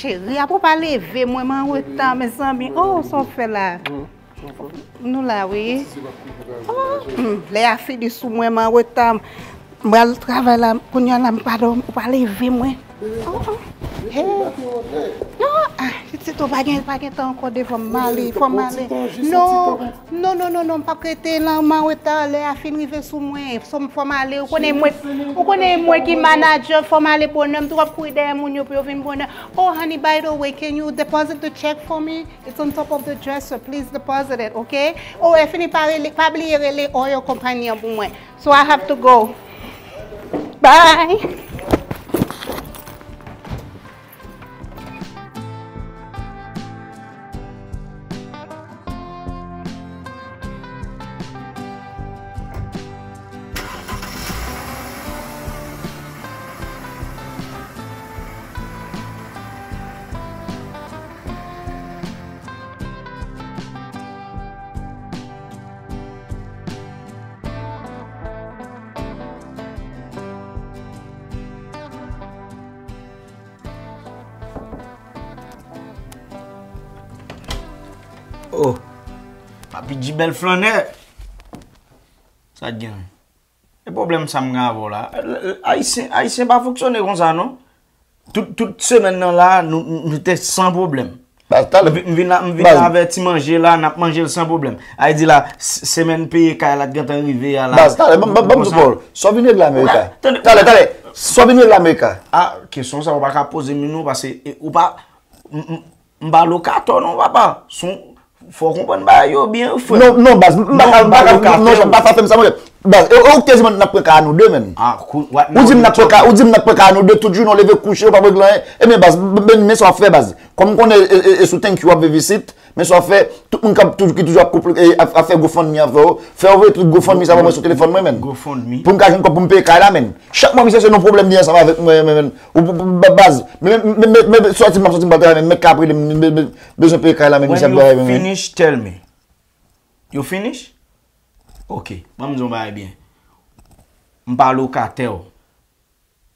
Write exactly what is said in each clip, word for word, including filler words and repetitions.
Cheri, apa w pa leve mwen, m an reta, mezanmi. Oh, sa w fè la? Nou la, wi. Oh, hmm, lè a fini sou mwen, m an reta. M pral travay la, kounye a la, m pa dòmi, ou pa leve mwen. Oh, oh. Hey. Non, ah, pitit, ou pa gen, pa gen tan ankò devan m, m ale, fò m ale. Non, non, non, non, non, m p ap rete la, m an reta, lè a fin rive sou mwen. Fò m, fò m ale, ou konnen mwen, ou konnen mwen ki manager, fò m ale bonè, m tou ap kouri dèyè moun yo pou yo vin bonè. Oh, honey, by the way, can you deposit the check for me? It's on top of the dresser. Please deposit it, okay? Oh, e fini pa rele, pa bliye rele oil company an pou mwen. So I have to go. Bye. Oh, Papi G bèl flannè. Sa t gen? E pwoblèm sa m gen avè w la. Ayisyen, Ayisyen pa fonksyone konsa non. Tout, tout semèn nan la, nou, nou, nou te san pwoblèm. Baz, talè. M vin, m vin la, m vin la avè ti manje la, n ap manje l san pwoblèm. Ay di la, s-, semèn peye kay la t gentan rive a la. Baz, talè, ban m, ban m, ban m di w pawòl. Sa w vin regle Amerika? Talè, talè. Sa w vin regle Amerika? Ah, kesyon sa ou pa ka poze m non, paske, e, ou pa, m, m, m pa lokatè non, papa. Son, fò w konprann bagay yo byen, frè. Non, non, baz, m pa ka, m pa ka, non, Jean, pa fè m sa, monchè. Baz, e, e ou ki te di m n ap pran kay a nou de, menn. Ah, ou di m n ap pran kay, ou di m n ap pran kay a nou de, tout jounen w leve kouche, ou p ap regle anyen. Ebyen, baz, men, men sa w ap fè, baz. Kòm m konnen e, e, e sou thank you w ap viv isit, men sa w ap fè, tout moun k ap toujou, ki toujou ap koup, e, ap, ap fè GoFundMe avè w, fè yo voye tout GoFundMe sa ba mwen sou telefòn mwen, menn. GoFundMe? Pou m ka jwenn kòb pou m peye kay la, menn. Chak mwa, misye se yon pwoblèm li ansanm avèk mwen, menn, menn. Ou, ou, ou, ba-, baz, men, men, men, men, men, sòti m ap sòti m pral travay, men mèt ka ap rele m, men, men, bezwen peye kay la, men misye ap travay, men. When you finish, tell me. You finish? Ok, ban m di w yon bagay byen. M pa lokatè w.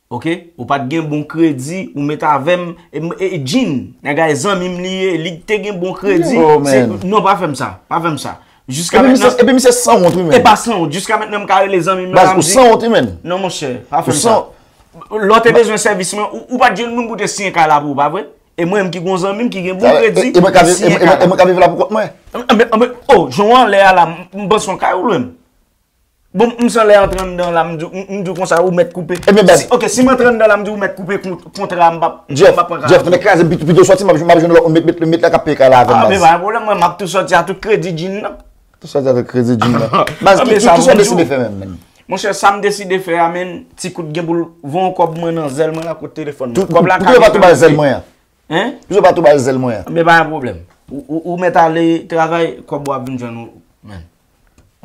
Ok? Ou pa t gen bon kredi, ou met avè m, e, e, e Jean, nèg la e zanmi m li ye, li te gen bon kredi. Yo, se, man. Non, pa fè m sa, pa fè m sa. Jiska mentnan. Epi misye, epi misye sanwont, wi, man. E pa sanwont, jiska mentnan m ka rele zanmi m nan, baz, ou sanwont, wi, man. Non, monchè, pa fè m sa. Lè w te bezwen sèvis mwen, ou, ou pa t jwenn moun pou te siyen kay la pou ou, pa vre? E mwen menm ki gon zanmi m ki gen bon kredi, e, e mwen ka viv, e mwen, e mwen ka viv la pou kont mwen. Anben, anben, oh, jan w anlè a la, m, m panse yon kay ou lwe m. Bon, m san lè antre anndan la, m di, m, m di w konsa, ou mèt koupe. Ebyen, baz. Si, ok, si m antre anndan la, m di w mèt koupe kont-, kontra, m p ap, m p ap pran kay. Jeff, mèt kraze, pito, pito sòti, m ap, m ap jwenn lòt, met, met, met la k ap peye kay la avè m, baz. Ah, men pa gen pwoblèm, mwen, m ap tou sòti a tout kredi Jean nan. Tou sòti a tout kredi Jean nan. Baz, ki, ki, ki sa w deside fè menm, menn? Monchè, sa m deside fè a, menn, ti kout gen pou l voye yon kòb mwen nan zèl mwen la kot telefòn mwen. Kòb la ka rive. Pou yo pa tou ba l zèl mwen an. Hein? Pou yo pa tou ba l zèl mwen an. Men pa gen pwoblèm. Ou, ou, ou mèt ale travay, kòb ou ap vin jwenn ou, menn.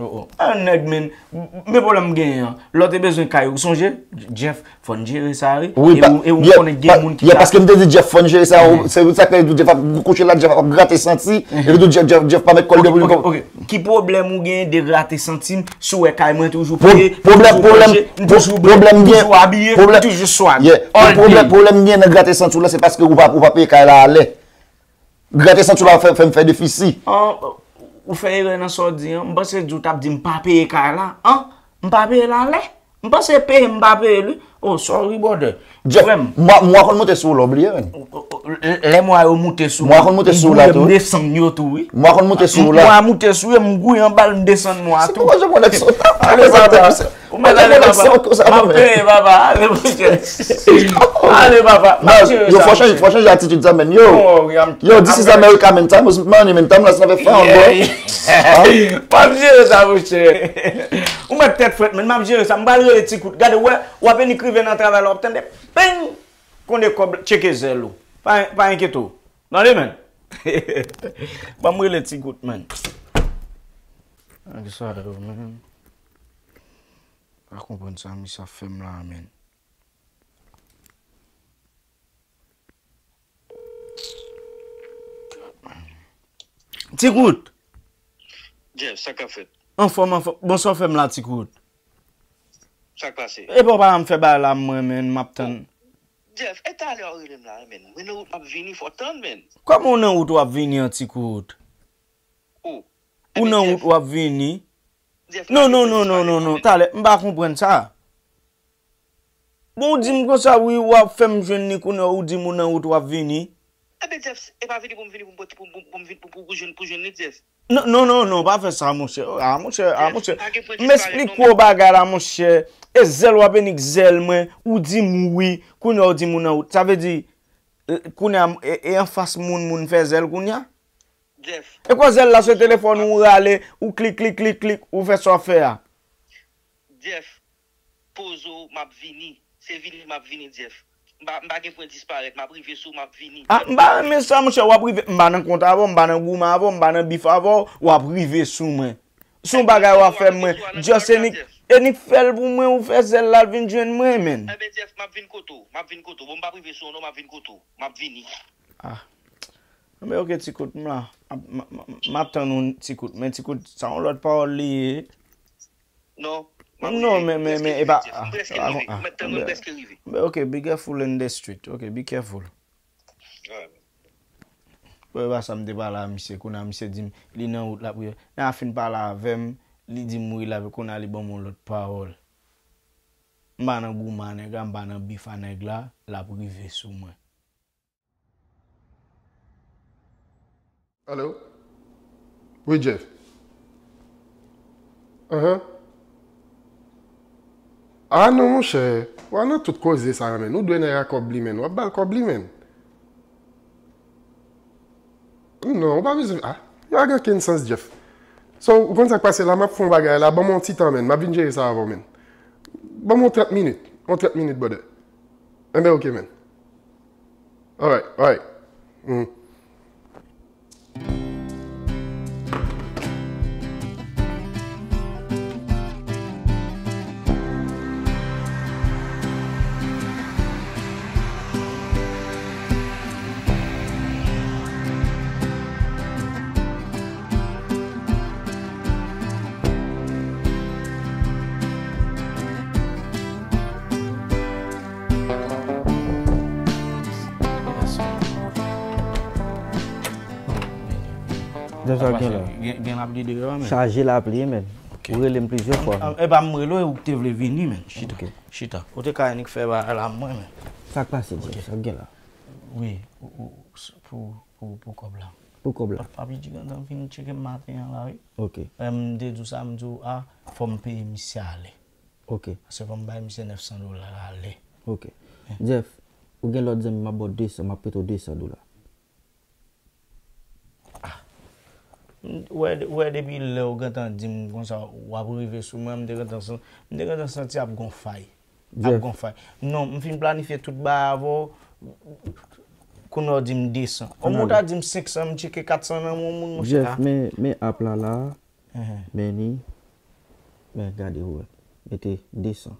Oh, oh. Ah, nèg, menn. Men pwoblèm m genyen an. Lè w te bezwen kay, ou sonje? Jeff, fò n jere sa, wi. Wi, e ou, e ou konnen gen moun ki ta. Paske m te di Jeff, fò n jere sa, se sa k fè Jeff ap kouche la, Jeff ap grate santi, epi tou Jeff, Jeff, Jeff pa met kò l devan. Ok, ok, ok. Ki pwoblèm ou genyen de grate santi m? Si w wè kay mwen toujou peye, m toujou manje, m toujou bèl, m toujou abiye, m toujou swag. All day. Pwoblèm, pwoblèm gen nan grate santi w la, se paske ou pa, ou pa peye kay la alè. Grate santi w la fè, fè m fè defisi. An, ou fè erè nan sa w di an. M panse di w t ap di m pa peye kay la. An, m pa peye l alè. M panse peye m pa peye l wi. Oh, sorry, brother. Jeff, mwa, mwa konn moute sou ou la, w bliye, menn. Lè mwa yo moute sou mwen, m gouye m desann yo tou, wi. Mwa konn moute sou ou la. Mwa moute sou yo, m gouye anba l, m desann mwa tou. Se pou mwen, je konnen sa. Ale, papa. Ou mèt ale, papa. M ap peye, papa. Ale, monchè. Ale, papa. M ap jere sa, monchè. Yo, fò chanje, fò chanje atitid sa, menn. Yo, this is America, menn. Time was money, menn. Time was never found, bro. M ap jere sa, monchè. Ou mèt tèt frèt, menn. M ap jere sa. M pral rele Ti Kout. Gade, wè, w ap vin rive nan travay la, w ap tande. Peng! Konde kòb la, tcheke zèl ou. Pa, pa enkyete w. Tande, menn. Ban m rele Ti Kout, menn. Nèg sa yo, menn. Pa konprann sa misye ap fè m la, menn. Ti Kout. Jeff, sa k ap fèt? Anfòm, anfòm. Bon, sa w fè m la, Ti Kout? Sa k pase? Epa w pa la m fè bagay la, mwen, menn, m ap tann. Jeff, e talè w rele m la, men. Mwen nan wout m ap vini, fò w tann, men. Kòman w nan wout w ap vini, an ti kout? Ou nan wout w ap vini? Non, non, non, non, non, non. Talè, m pa konprann sa. Bon, ou di m konsa, wi, w ap fè m jwenn li kounye a, ou di m ou nan wout w ap vini. Ebyen, Jeff, e pa vini pou m vini pou m, pou, pou, pou, pou m vin pou, pou, pou jwenn, pou jwenn li, Jeff. Non, non, non, non, pa fè sa, monchè. A, monchè, a, monchè. M esplike w bagay la, monchè. E zèl w ap enik zèl mwen, ou di m wi, kounye a ou di m ou nan wout. Sa vle di, kounye a, e, e anfas moun, moun fè zèl kounye a? Jeff. E kwa zèl la se telefòn ou rale, ou klik, klik, klik, klik, ou fè sa w fè a. Jeff, poze w, m ap vini. Se vini m ap vini, Jeff. M pa, m pa gen pwen disparèt, m ap rive sou w, m ap vini. A, m pa renmen sa, monchè, w ap rive. M pa nan kont avè w, m pa nan goumen avè w, m pa nan bif avè w, w ap rive sou mwen. Se yon bagay w ap fè mwen. Just enik, enik fè l pou mwen, ou fè zèl la, l vin jwenn mwen, men. Ebyen, Jeff, m ap vin kote w, m ap vin kote w. Bon, m p ap rive sou w, non, m ap vin kote w. M ap vini. A. Anben, oke, ti kout, m la. M, m, m, m ap tann ou, ti kout. Men, ti kout, sa yon lòt pawòl li ye. Non, m ap rive. Non, men, men, men, e pa, m prèske rive. M prèske rive. Ou mèt tann mwen, m prèske rive. Anben, oke, be careful in the street. Oke, be careful. Bon, e pa sa m te pale a misye, kounye a misye di m, li nan wout l ap rive. Lè a fin pale avè m, li di m wi, l ap, kounye a li ban m yon lòt pawòl. M pa nan goumen a nèg la, m pa nan bif a nèg la, l ap rive sou mwen. Alo? Wi, Jeff. Ahan. A non, monchè. Ou nan tout koze sa a, menn. Ou dwe nèg a kòb li, menn. W ap ba l kòb li, menn. Non, ou pa bezwen. A, yo a gen okenn sans, Jeff. So, ou konn sa k pase la, m ap fè yon bagay la. Ban m yon ti tan, menn. M ap vin jere sa avè w, menn. Ban m yon trant minit. Yon trant minit, brother. Enben, oke, menn. Alright, alright. Mm. Deja gen la. Gen, gen lapli deyò a, men. Chaje lapli, men. Ok. Ou rele m plizyè fwa. E pa m rele w, ou te vle vini, men. Chita. Ok. Chita. Ou te ka annik fè bagay la, mwen, men. Sa k pase, Jeff? Sa k gen la? Wi, ou, ou, s-, pou, pou, pou kòb la. Pou kòb la? Papi Djigantan vin tcheke m maten an la, wi. Ok. Lè m te di w sa, m di w, a, fò m peye misye ale. Ok. Paske fò m bay misye nèf san dola ale. Ok. Jeff, ou gen lòt zanmi, m ap ba w de san, m ap prete w de san dola. Ah. M, wè, wè depi lè w gentan di m konsa, w ap rive sou mwen, m te gentan san-, m te gentan santi ap gon fay. Ap gon fay. Non, m fin planifye tout bagay avè w, kounye a w di m de san. Ou ta di m senk san, m tcheke kat san nan men yon moun, monchè. Jeff, men, men app la la, men ni, men gade ou wè. Mete de san.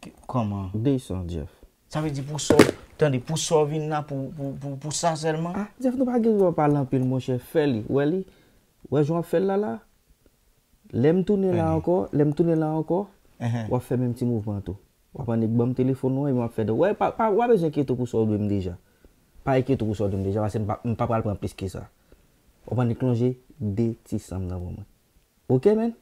Ki, kòman? De san, Jeff. Sa vle di pou sa w, tande, pou sa w vin la, pou, pou, pou, pou sa sèlman? Ah, Jeff, nou pa gen dwa pale anpil, monchè. Fè li, wè li. Wè jan w ap fè l la, la. Lè m tounen la ankò, lè m tounen la ankò, w ap fè menm ti mouvman an tou. W ap annik ban m telefòn ou an, epi m ap fè de. Wè, pa, pa, w pa bezwen enkyete w pou sa w dwe m deja. Pa enkyete w pou sa w dwe m deja, paske m pa, m pa pral pran plis ke sa. W ap annik lonje de ti san m nan ban mwen. Ok, man?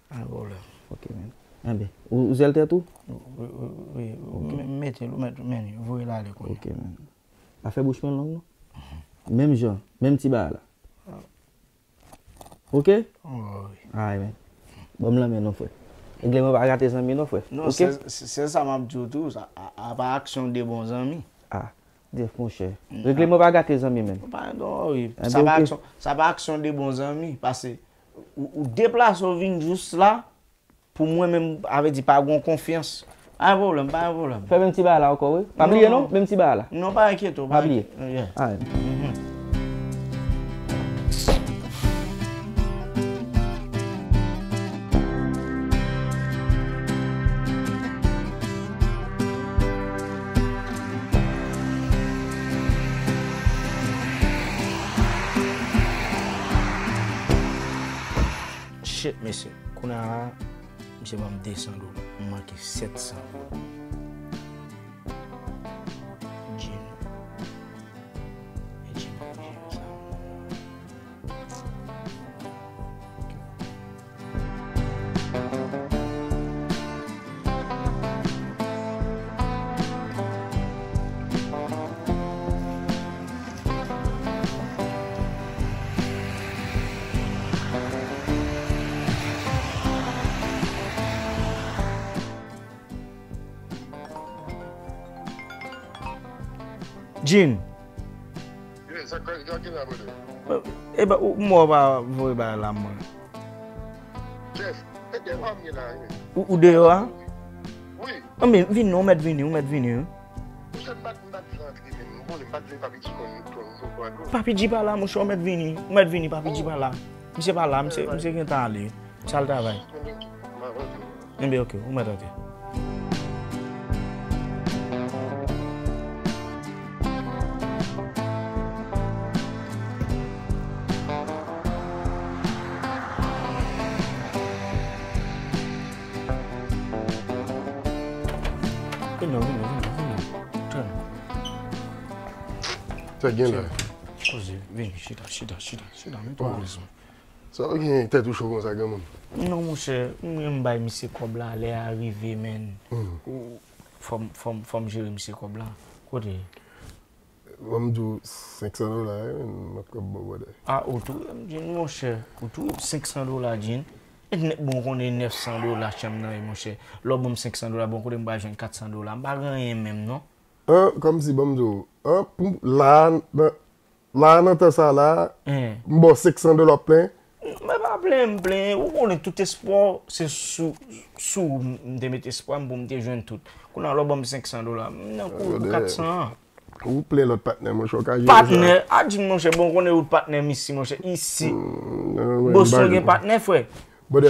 Pa gen pwoblèm. Ok, man. Enben, ou, ou sèl tèt ou? Wi, wi, wi, wi. Mete l, mete, men, voye l ale kounye a. Ok, man. Pa fè bouch mwen long, non. Menm jan, menm ti bagay la. Ok? Wi. Alright, man. Ban m lanmen non, frè. Regle mwen pa gate zanmi non, frè. Non, ok? Se, se, se sa m ap di w tou, sa, a, a pa aksyon de bon zanmi. Ah, Jeff, monchè. Regle mwen pa gate zanmi, man. Pa, non, wi. Sa pa aksyon, sa pa aksyon de bon zanmi, paske ou, ou deplase w vin jis la, pou mwen menm, avè di pa gon konfyans. Pa gen pwoblèm, pa gen pwoblèm. Fè menm ti bagay la ankò, wi. Pa bliye non, menm ti bagay la. Non, pa enkyete w, pa bliye. Yeah. Alright. Shit, mesye. Kounye a la, misye ban m de san dola. M manke sèt san dola. Jean. Wi, sa k ap gen la, brother? E ba, ou, m wè w pa voye bagay la, mwen. Jeff, e deyò a m ye la, wi. Ou, ou deyò a? Wi. Anben, vini, ou mèt vini, ou mèt vini, wi. Monchè, m pa t, m pa t vle antre menm, ou konnen, m pa t vle Papi G konn, konn, konn, konn. Papi G pa la, monchè, ou mèt vini, ou mèt vini, Papi G pa la. Misye pa la, misye, misye gentan ale. Misye al travay. Enben, oke, ou mèt antre. Vin non, vin non, vin non, vin non. Sa gen la? Poze, vini, chita, chita, chita, chita, mete w alèz. Sa w gen tèt ou cho konsa, granmoun? Non, monchè, m renmen bay misye kòb la, lè a rive, menn. Ou, fò m, fò m, fò m jere misye kòb la. Kote? Ban m di w senk san dola, wi, menn, m ap kab ba w, brother. A, ou tou, m di, monchè, ou tou, senk san dola, Jean. E nèt, bon, konnen nèf san dola chanm nan, wi, monchè. Lè w ban m senk san dola, bon, kote m pral jwenn kat san dola? M pa gen anyen menm, non. An, kòmsi, ban m di w, an, pou, la, nan, la, nan tan sa la, m ba w senk san dola, w ap plenyen? Mwen pa plenyen, m plenyen. Ou konnen tout espwa w, se sou, sou ou m te met espwa m pou m te jwenn tout. Kounye a, lè w ban m senk san dola, m nan kouri pou kat san an. Ou plen lòt patnè, monchè, w ka jere sa. Patnè? A, di m, monchè, bon, konnen ou patnè m isi, monchè, isi. Boston gen patnè, frè.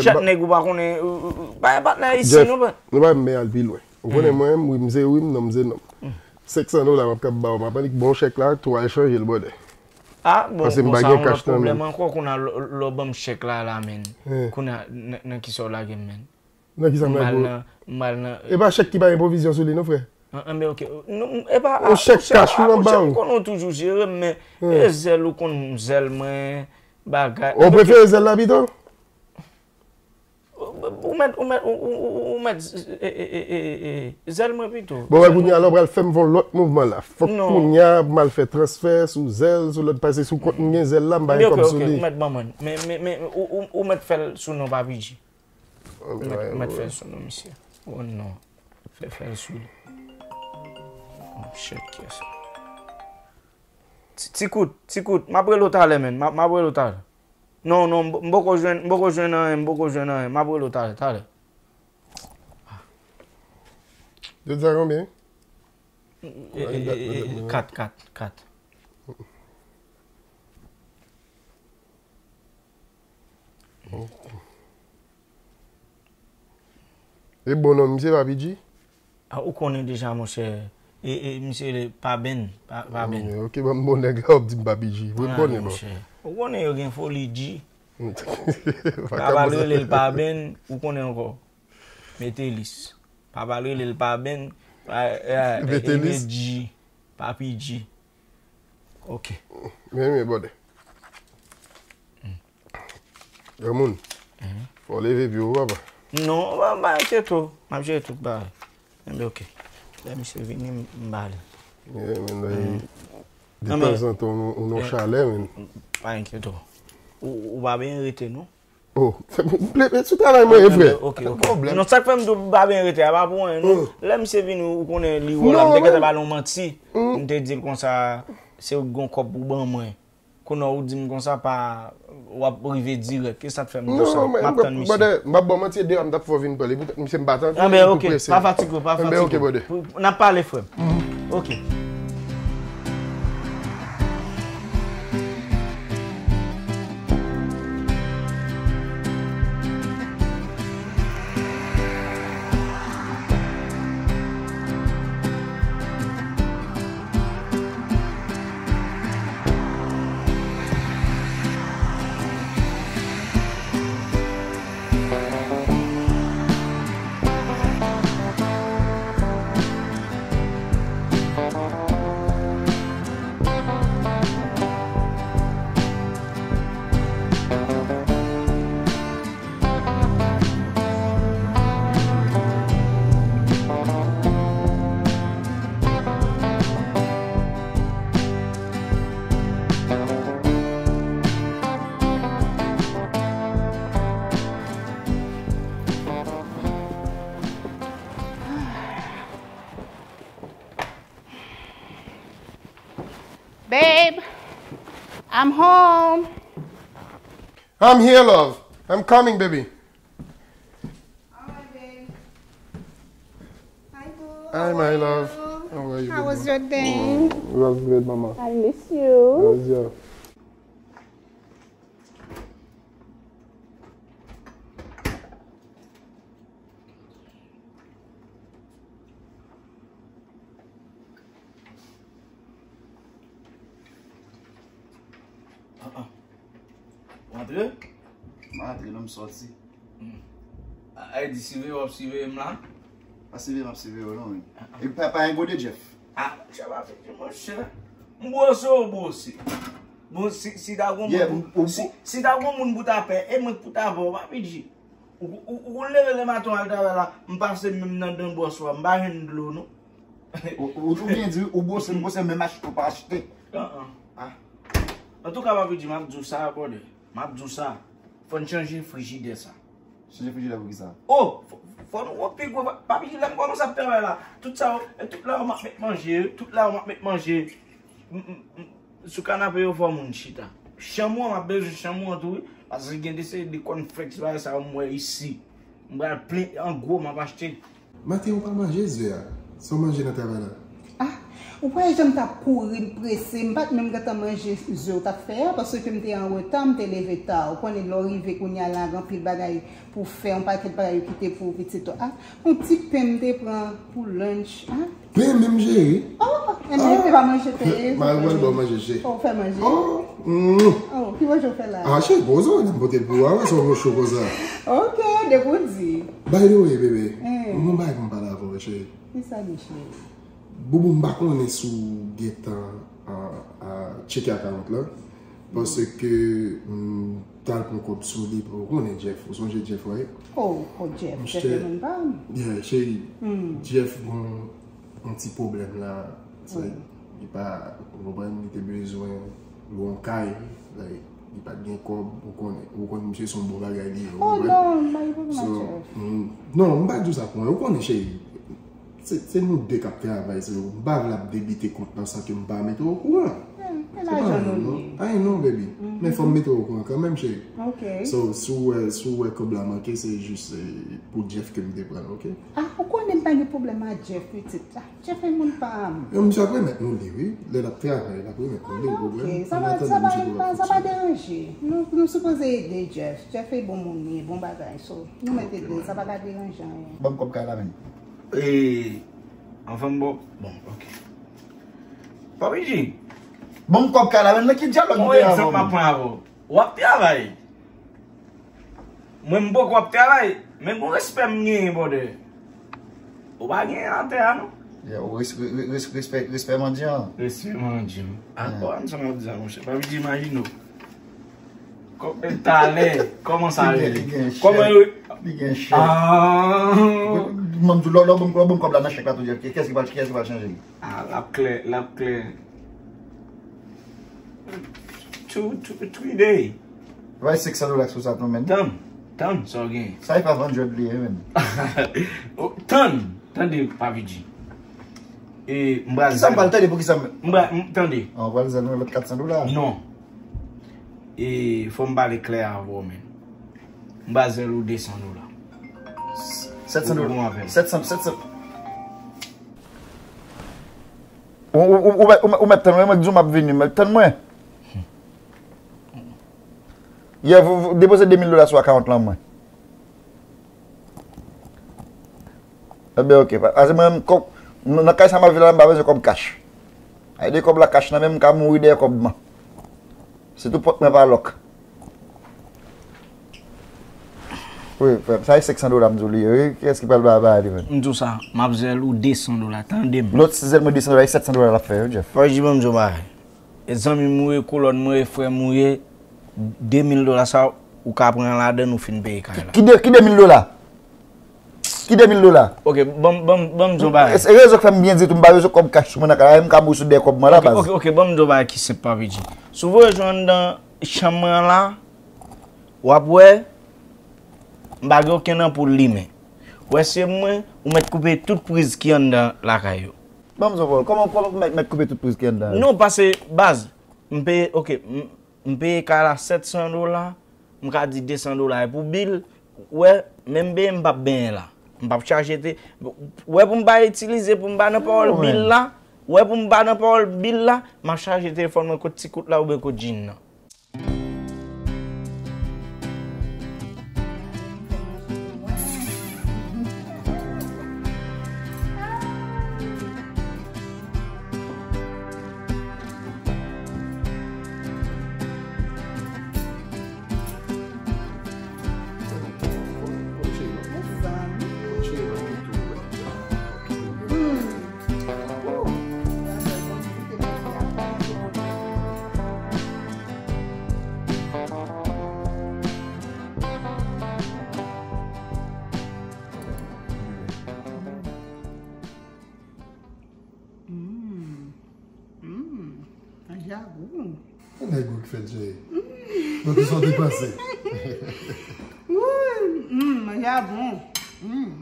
Chak nèg ou pa konnen, ou, ou, ou, pa gen patnè isi, non, frè. Nou pa menm al pi lwen. Ou konnen mwen, wi, m se wi, m non, m se non. Senk san dola m ap kab ba w, m ap annik ba w chèk la, tou al chanje l, brother. A, bon, bon, sa yon lòt pwoblèm ankò, kounye a, lè, lè w ban m chèk la, la, menn. Kounye a, nan, nan kisa w lage m, menn? Nan kisa m lage w? M al nan, m al nan. E pa chèk ki pa gen pwovizyon sou li, non, frè. An, an, men oke. Non, e pa, yon chèk kach, wi, m ap ba w. Ou konnen w toujou jere m, men e zèl, ou konn zèl mwen, bagay. Ou prefere zèl la pito? Ou mèt, ou mèt, ou, ou, ou, ou mèt, e, e, zèl mwen pito. Bon, wè, kounye a la, w pral fè m fè yon lòt mouvman la. Fòk kounye a, m al fè transfè sou zèl, sou lòt, paske sou kont m gen zèl la, m pa gen kòb sou li. Ou mèt ban mwen. Men, men, men, ou, ou, ou mèt fè l sou non Papi G. Ou mèt, ou mèt fè l sou non misye. Oh non. Fè, fè l sou li. Oh, shit, yes. Ti, ti kout, ti kout. M ap rele w talè, menn. M ap, m ap rele w talè. Non, non, m, m poko jwenn, m poko jwenn anyen, m poko jwenn anyen. M ap rele w talè, talè. Yo di sa konbyen? E, e, e, e, kat, kat, kat. E bon non misye Papi G? A, ou konnen deja, monchè. E, e, misye le Paben, Pa, Paben. Ok, ban m bon nèg la, w ap di m Papi G. Wi, m konnen, bon. Ou konnen yo gen foli G. Pa ka rele l Paben, ou konnen ankò. Metelis. Papa rele l Paben, a, a, Metelis. G, Papi G. Ok. Men, men, brother. Granmoun, fò w leve pye w, papa. Non, pa, pa enkyete w. M ap jere tout bagay. Enben, ok. Lè misye vini, m, m ba li. Yeah, men, detanzantan, ou, ou nan chalè, men. Pa enkyete w. Ou, ou pa byen rete, non? Oh, m ple, sou travay mwen ye, frè. Ok, ok. Non, sa k fè m di w m pa byen rete a, pa pou anyen, non. Lè misye vini, ou konnen li wè la, m te gentan ba l yon manti. M te di l konsa, se ou k gen kòb pou ban mwen. Kounye a ou di m konsa, pa, w ap rive dirèk. E sa k fè m di w sa. M ap tann misye. M p ap ba w manti, e deyò a m t ap fè w vin pale. Poutèt misye m pa t antre, li tou prese. Anben, ok, pa fatige w, pa fatige w. N ap pale, frè m. Ok. I'm home. I'm here, love. I'm coming, baby. All right, babe. Hi, boo. Hi, my love. How are you? How was your day? Mm, it was great, mama. I miss you. How was your Ah, ah. Ou antre? M antre non, m sòti. Hmm. A, a di siveye w ap siveye m la? Pa siveye m ap siveye w non, men. Ah, ah. E pa, pa gen gode Jeff. Ah, monchè, pa fè di monchè. M bwose w bwose. Bon, si, si ta gon moun pou, si, si ta gon moun pou ta pè, e mwen k pou ta pè w, pa fè di. Ou, ou, ou konn leve lematen w al travay la, m pase menm nan dan bwòs la, m pa jwenn dlo non. Ou, ou, ou byen di, ou bwose, m bwose, menm achte, ou pa achte. Ah, ah. Ah. Antouka, Papi G, m ap di w sa, brother. M ap di w sa. Fò n chanje frijidè sa. Chanje frijidè pou kisa? Oh, fò, fò nou wè pi gwo. Papi G, lè m kòmanse ap travay la, tout sa yo, e tout la yo m ap met manje, tout la yo m ap met manje. M, m, m, Sou kanape yo fò moun chita. Chanm ou an, m ap bezwen chanm ou an tou, wi. Paske gen de seri de cornflakes, bagay sa yo m wè isi. M pral plen, an gwo, m ap achte. Maten ou pa manje ze a. Sa w manje nan travay la? Ah, ou pa wè jan m t ap kouri, m prese, m pa t menm gentan manje ze w t ap fè a, paske m te an reta, m te leve ta. Ou konnen lè w rive kounye a la, gen anpil bagay pou fè, yon pakèt bagay ou kite pou pitit ou. Ah, yon ti pen m te pran pou lunch. Ah. Pen menm jere. Oh, enben, se pa manje pen. Mari mwen ba w manje, cheri. Oh, fè manje. Oh, mm. Oh, ki manje w fè la? Ah, cheri, poze w, m pote l pou ou, a wè sa w cho konsa. Ok, depi w di. By the way, bebe, m gon bagay pou m pale avè w, cheri. Kisa li, cheri? Boubou, m pa konnen si w gentan, a, a, tcheke akawont lan. Paske m t al pran kòb sou li, ou konnen Jeff, ou sonje Jeff, right? Oh, oh, Jeff, Jeff se moun pa m. Yeah, cheri, Jeff gon yon ti pwoblèm la, sa, li pa, ou konprann, li te bezwen lwe yon kay, like, li pa t gen kòb, ou konnen, ou konnen misye se yon bon bagay li ye, ou konprann? Oh, non, m pa gen pwoblèm ak Jeff. So, mm, non, m pa di w sa pou mwen, ou konnen, cheri. Se, se nou de k ap travay, se, m pa vle ap debite kont lan san ke m pa mete w okouran. Hmm, se pa lajan nou li ye. Ay non, baby. Men fò m mete w okouran kanmenm, cheri. Ok. So, si w wè, si w wè kòb la manke, se jis, eh, pou Jeff ke m te pran l, ok? Ah, ou konnen m pa gen pwoblèm ak Jeff, pitit. Ah, Jeff e moun pa m. Yo, misye ap remèt nou li, wi. Lè l ap travay, l ap remèt nou li, pwoblèm. Ok, sa pa, sa pa, sa pa deranje. Nou, nou sipoze ede Jeff. Jeff e bon moun, li e bon bagay. So, nou mèt ede l, sa pa ka deranje anyen. Ban m kòb kay la, menn. E, anfen, bon, bon, ok. Papi G. Ban m kòb kay la, menn, nan ki dyalòg nou te avè w, menn? Mwen, egzanp m ap pran avè w. W ap travay. Mwen, m poko ap travay, men gon respè m genyen, brother. Ou pa genyen atè a, non. Yeah, ou res-, re-, re-, res-, respè, respè mandyan. Respè mandyan. Ah, bon, sa m ap di sa, monchè. Papi G, imajine w. Kòman, talè, kòman sa rele? Kòman yo? Li gen chèk. Ah. Mwen, m di w, lè, lè w ban m, lè w ban m kòb la nan chèk la, tou, kiyès ki pral, kiyès ki pral chanje l? Ah, l ap klè, l ap klè. Two, two, three day. Bay six cents dola sou sa tou, menn. Tann, tann, sa w gen. Sa e five hundred li ye, menn. Oh, tann, tande, Papi G. E, m pral zèl. Kisa m pral tande pou kisa m. M pral, m, tande. Ah, w pral zèl mwen lòt kat san dola. Non. E, fò m pale klè avè w, menn. M pral zèl ou de san dola. Sèt san dola. Ou bon avè m. Sèt san, sèt san. Ou, ou, ou, ou mèt, ou mèt, ou mèt tann mwen, mwen k di w m ap vini, mèt tann mwen. Yè, ou, ou depoze de mil dola sou akawont lan mwen. Enben, ok. Pa-, pase mwen, kòb, nan, nan kay sa m ap viv la, m pa bezwen kòb kach. Ay de kòb la kach nan men m, m ka mouri dèyè kòb mwen. Sitou pòt mwen pa lòk. Wi, frè m, sa e senk san dola m di w li ye, wi. Kiyès ki pral ba, ba li menm? M di w sa, m ap zèl ou de san dola, tande m. Lòt si zèl mwen de san dola, e sèt san dola l ap fè, wi, Jeff. Fò di ban m di w bagay. E zanmi m ou ye, kolòn mwen ye, frè m ou ye, de mil dola sa, ou ka pran ladan l, ou fin peye kay la. Ki de, ki de mil dola? Ki de mil dola? Ok, ban m, ban m, ban m di w bagay. E, e rezon k fè m byen di tou, m pa bezwen kòb kach sou mwen nan kay la, m ka mouri sou dèyè kòb mwen la, baz. Ok, ok, ban m di w bagay ki senp, Papi G. Si w voye jwenn anndan chanm mwen an la, w ap wè, m pa gen okenn anpoul limen. Ou wè se mwen, ou mèt koupe tout priz ki anndan lakay yo. Ban m di w, kòman, kòman ou mèt, mèt koupe tout priz ki anndan yo? Non, pase, baz, m peye, ok, m, M peye kay la sèt san dola, m ka di de san dola e pou bil, wè, menm benyen m p ap benyen la. M p ap chaje te, wè pou m pa itilize, pou m pa nan pawòl bil la, wè pou m pa nan pawòl bil la, m ap chaje telefòn mwen kot ti kout la oubyen kot djin nan. Mm. Mm. Manje a gou. Nèg ou k fè l, cheri. Donk, ki sa w te panse? Wouy, mm, manje a bon. Mm.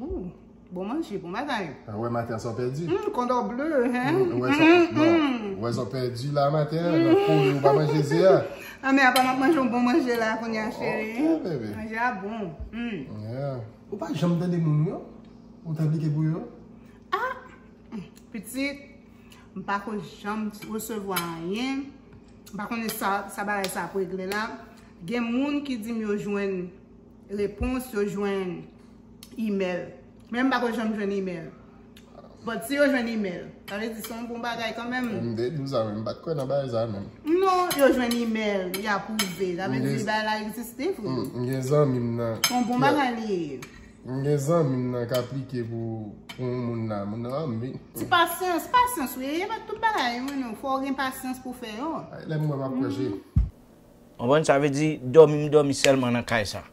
Ooh, bon manje, bon bagay. Ah, wè maten an sa w pèdi. Mm, kondò ble, hein? Mm, wè sa, mm, non. Wè sa w pèdi la maten an, nan kouri ou pa manje ze a. Ah, men apa m ap manje yon bon manje la kounye a, cheri. Ok, bebe. Manje a bon. Mm. Yeah. Ou pa janm tande moun yo? Ou t aplike pou yo? Ah! Pitit, m pa ko janm resevwa anyen. M pa konnen sa, sa bagay sa ap regle la. Gen moun ki di m yo jwenn repons, yo jwenn imèl. Men m pa ko janm jwenn imèl. But si yo jwenn imèl, sa vle di se yon bon bagay kanmenm. M te di w sa, men m pa t kwè nan bagay sa menm. Non, yo jwenn imèl, y apwouve. Sa vle di bagay la egziste vre. M gen zanmi m nan. Se yon bon bagay li ye. M gen zanmi m nan k aplike pou, pou yon moun la. Moun nan anvi. Ti pasyans, pasyans wi. E pa tout bagay wi non. Fò w gen pasyans pou fè yo. Ay, lè m wè m ap kwè, cheri. Konprann? Sa vle di dòmi m dòmi sèlman nan kay sa.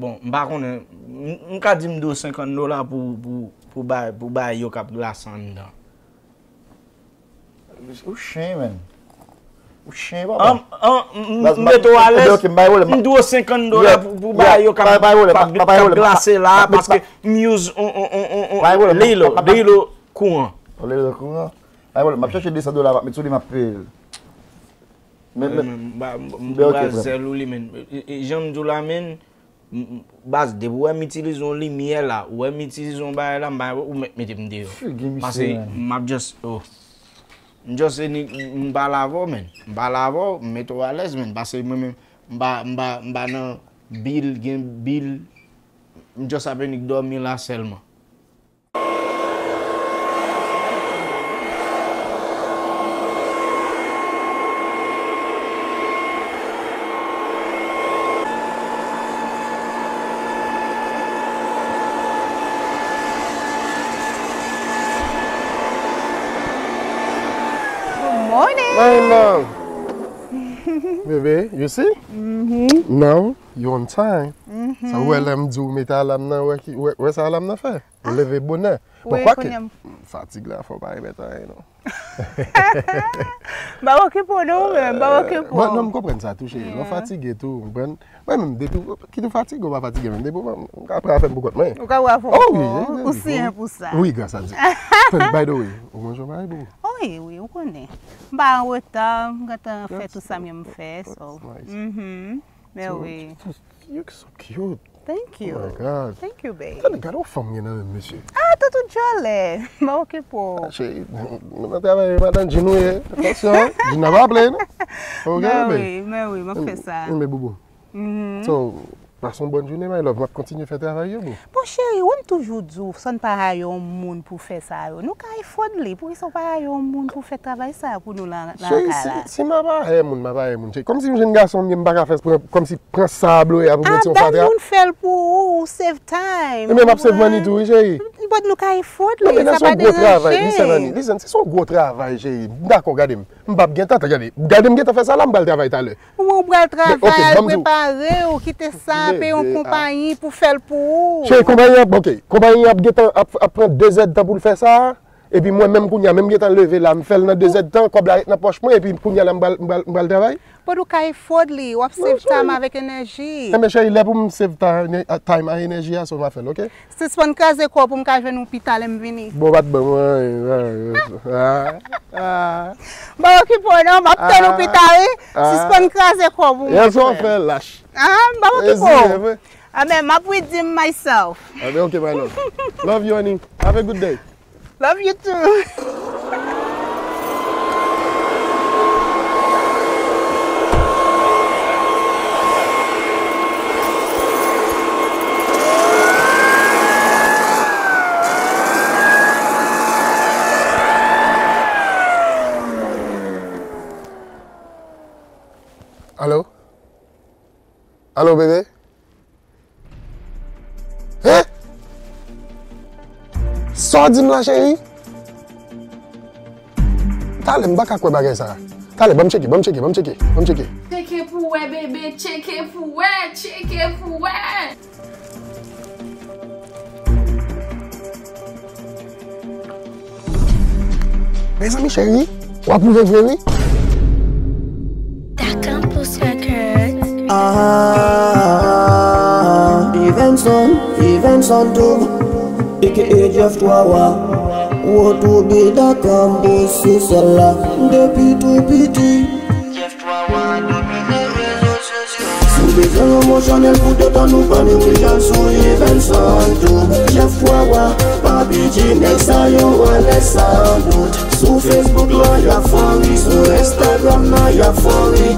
Bon, m pa konnen, m, m ka di m dwe w senkant dola pou, pou, pou bay, pou bay yo k ap glase anndan. Ou chen, man. Ou chen, papa. An, an, m, m mete w alèz, m dwe w senkant dola pou, pou bay yo k ap, k ap glase la, paske m use on, on, on, on, on, Lilo, Lilo kouran. Lilo kouran. Pa gen pwoblèm, m ap chèche de san dola, m ap met sou li, m ap peye l. Men, men, m ba, m ba zèl ou li, men. E, e, jan m di w la, men, m, m, baz, depi w wè m itilize yon limyè la, ou wè m itilize yon bagay la, m ba, ou mèt mete m deyò. Paske m ap just, oh. M just, e ni, m pale avè w, men. M pale avè w, m mete w alèz, men. Paske mwen menm, m pa, m pa, m pa nan bil, gen bil. M just ap enik dòmi la sèlman. Good morning. Hey, mom. Baby, you see? Mm-hmm. Now, you on time. Mm-hmm. Sa w wè lè m di w mete alam nan, wè ki, wè, wè sa alam nan fè? Ou leve bonè. Bon, kwake, fatig la fè w pa remèt anyen, non. M pa okipe w non, men m pa okipe w. Bon, non, m konprann sa tou, cheri. Lè w fatige tou, ou konprann? Mwen menm, depi w, kit ou fatige, ou pa fatige menm, depi w, m ka pran afè m pou kont mwen. Ou ka pran afè w pou kont ou, ou siyen pou sa. Wi, gras a Dye. By the way, ou manje yon bagay pou ou? Wi, wi, ou konnen. M pa an reta, m gentan fè tout sa m gen m fè, so. That's nice. Mm-hmm. Men wi. You so cute. Thank you. Oh my God. Thank you, babe. Tande, gade yon fanm gen nan men mesye. Ah, tout ou djòlè. M pa okipe w. Ah, cheri, nou nan travay madan Jean nou ye. Atansyon, Jean nan pa play, non? Ok, babe? Men wi, men wi, m ap fè sa. Men, boubou. So, pase yon bòn jounen, my love. M ap kontinye fè travay yo, boo. Bon, cheri, wè m toujou di w, san pa hire yon moun pou fè sa yo. Nou ka afford li. Poukisa w pa hire yon moun pou fè travay sa yo pou nou la, la kay la? Cheri, si, si m ap hire moun, m ap hire moun. Cheri, kòmsi yon jenn gason m ye, m pa ka fè, pran, kòmsi pran sa a bloye a pou mete yon fatra. Ah, moun fè l pou ou, ou save time. Ebyen, m ap save money tou, wi, cheri. But nou ka afford li, sa pa deranje. Non, men se yon gwo travay, listen, honey, listen, se yon gwo travay, cheri. M dakò, gade m. M p ap gentan, gade, gade m gentan fè sa la, m pral travay talè. Ou pral travay, prepare w, kite sa, peye yon konpayi pou fè l pou ou. Cheri, konpayi an, ok, konpayi an ap gentan, ap, ap pran de zèdtan pou l fè sa. Epi mwen menm kounye a, menm gentan leve la, m fè l nan de zèdtan, kòb la ret nan pòch mwen, epi kounye a la m pral, m pral, m pral travay. Podou ka efòd li, w ap save time avèk enèji. Enben cheri, lè pou m save time, time ak enèji a, se w m ap fè l, oke? Sispann kraze kò w pou m ka jwenn ou pita lè m vini. Bon, pa t ban mwen anyen. M pa okipe w non, m ap tann ou pita wi. Sispann kraze kò w pou mwen. Yè swa w fè lach. Ah, m pa okipe w. Enben, m ap redeem myself. Enben, oke, my love. Love you, honey. Have a good day. Love you too. Alo? Alo, bebe? Hein? Sa w di m la, cheri? Talè, m pa ka kwè bagay sa. Talè, ban m tcheke, ban m tcheke, ban m tcheke, ban m tcheke. Tcheke pou wè, bebe, tcheke pou wè, tcheke pou wè. Mezanmi, cheri, w ap rive vre, wi. Da Campus Records. Ah, Evenson, Evenson tou, A K A Jeff twa wa. Woto bida kanbous sou sèl la, depi tou piti. Jeff twa wa domine rezo sosyo. Si w bezwen yon bon chanèl pou detann ou, pa neglijab sou Evenson tou. Jeff twa wa, Papi G, nèg sa yo wè lè san dout. Sou Facebook lan, y ap fò ri, sou Instagram nan, y ap fò ri.